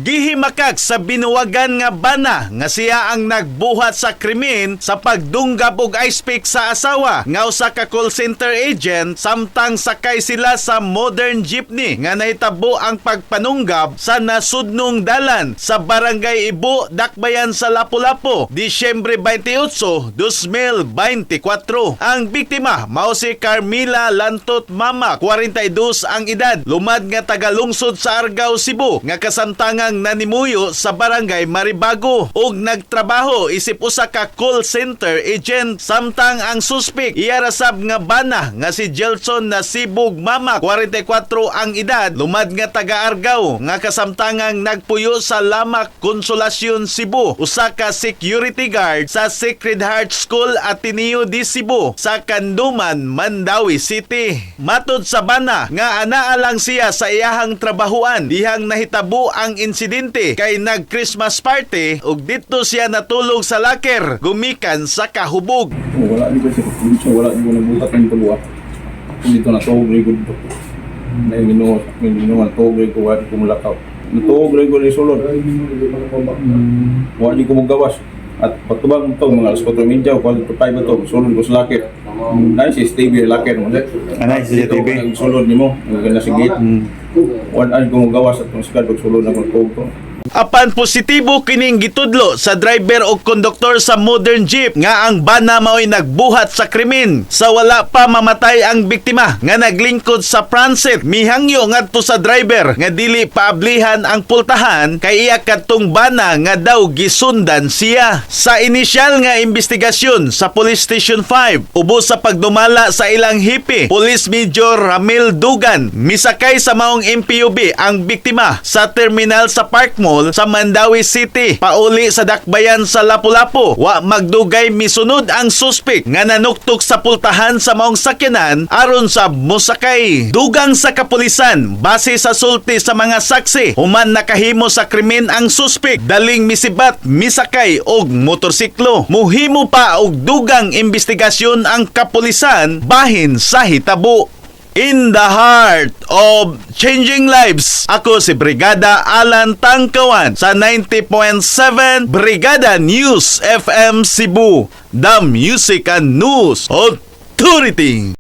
Gihimakak sa binuwagan nga bana nga siya ang nagbuhat sa krimen sa pagdunggab og ice pick sa asawa nga usa ka call center agent samtang sakay sila sa modern jeepney nga nahitabo ang pagpanunggab sa nasudnong dalan sa Barangay Ibo, Dakbayan sa Lapu-Lapu, Disyembre 28, 2024. Ang biktima mao si Carmila Lantot Mama, 42 ang edad, lumad nga taga-lungsod sa Argao, Cebu, nga kasamtangang nanimuyo sa Barangay Maribago ug nagtrabaho isip usa ka call center agent, samtang ang suspek iya ra sab nga bana nga si Jelson na Sibug Mama, 44 ang edad, lumad nga taga Argao nga kasamtangang nagpuyo sa Lamak, Consolacion, Cebu, usa ka security guard sa Sacred Heart School, Ateneo de Cebu sa Canduman, Mandaue City. Matod sa bana nga anaa lang siya sa iyahang trabahuan dihang nahitabo ang insidente kay nag Christmas party ug didto siya natulog sa locker gumikan sa kahubog. Oh, wala di ko siya kapunsyo, wala di ko nabuhat ang tuwa. Kung dito na tuog rin ko. Na yung ginuwa, yung ginuwa, tuog rin ko, wala di ko mulakaw. Natuog rin ko ni sulod. Wala di ko magawas. At patubang ito, mga alas 4:30, 4:55 ito, sulod ko sa locker. Nice, CCTV locker mo. Ah, nice, CCTV. Sulod nimo, ang ganda sa gate. Wala di ko magawas at kung sikad, pagsulod na ko tuog ko. Apan positibo kining gitudlo sa driver o konduktor sa modern jeep nga ang bana mao'y nagbuhat sa krimen. Sa wala pa mamatay ang biktima nga naglingkod sa transit, mihangyo ngadto sa driver nga dili paablihan ang pultahan kay iya kadtong bana nga daw gisundan siya. Sa inisyal nga investigasyon sa Police Station 5, ubos sa pagdumala sa ilang hepe, Police Major Ramil Dugan, misakay sa maong MPUV ang biktima sa terminal sa Park Mall sa Mandaue City pauli sa Dakbayan sa Lapu-Lapu. Wa magdugay, misunod ang suspek nga nanuktok sa pultahan sa maong sakyanan aron sa mosakay. Dugang sa kapulisan, base sa sulti sa mga saksi, human nakahimo sa krimen ang suspek, daling misibat, misakay og motorsiklo. Muhimo pa og dugang investigasyon ang kapulisan bahin sa hitabo. In the heart of changing lives, ako si Brigada Alan Tangkawan sa 90.7 Brigada News FM Cebu, the Music and News Authority.